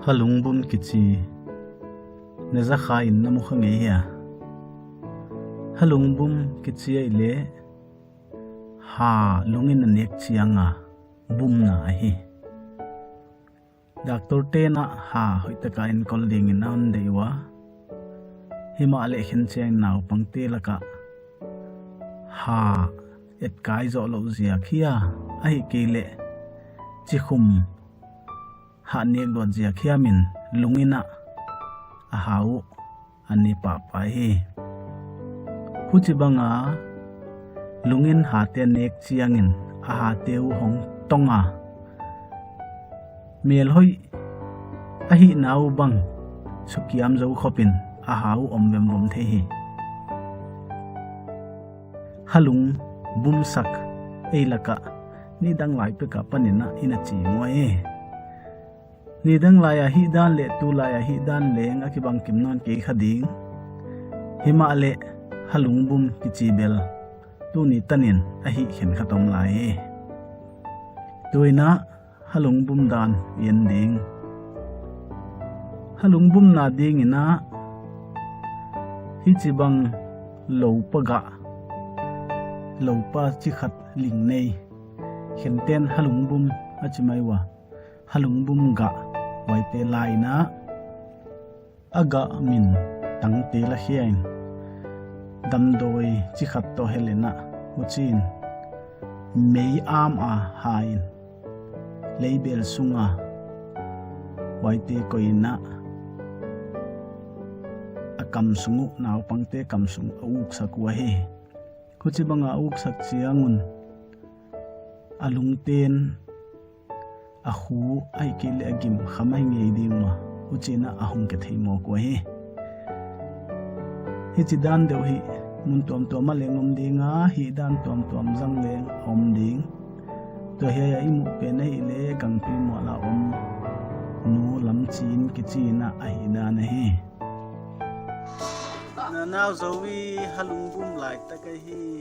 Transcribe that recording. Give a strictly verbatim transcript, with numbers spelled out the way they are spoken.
Halungbum kichi na zakha in na mu kha ngei hia? Halungbum kichi ahihleh ha lungin a nek chiang a bumna ahi. Doctor te'n a ha hoihtaka enkol dingin a hon deih ua, himahleh khen chiang naupangte laka ha etkai zoh louh ziak hia, ahihkeileh chikhum ha nek luat ziak hiam in lungin a ha uh a ne pahpah hi. Huchibanga lungin hate nek chiangin a hate uh hong tong a, mel hoih ahihna uh bang sukiam zou khopin a ha uh om vemvom thei hi. Halungbum sak ei laka nidang lai peka panin a i na chi ngei ua. Nidang lai a hihdan leh tulai a hihdan leng a kibang kim nawn kei kha ding. Himahleh halungbum kichi bel tuni tanin a hih khenkhat om lai hi. Tuin a halungbum dan i en ding. Halungbumna dingin a hichibang loupa gah, loupa chi khat ling nei, khente'n halungbum a chi mai ua, halungbum gah huaite la in a, a gah min tangte la khia in, damdawi chi khat toh hel in a, huchiin mei am a ha in, leibel sunga huaite koih in a, a kam sung uh, naupangte kam sung uh a uksak uh ahi. Huchibanga a uksak chiang un a lungte'n a khu ahihkeileh a gim kha mai ngei ding ua, huchiin a hong kithei mawk uh ahi. Hichi dan deuh hi mun tuamtuam ah leng om ding a, hihdan tuamtuam zang leng om ding. Tua hiai a i muh pen ahihleh Gangpimawla om Nu Lamchin kichi in a hihdan ahi. Na nau Zoe, halungbum laitak ahi.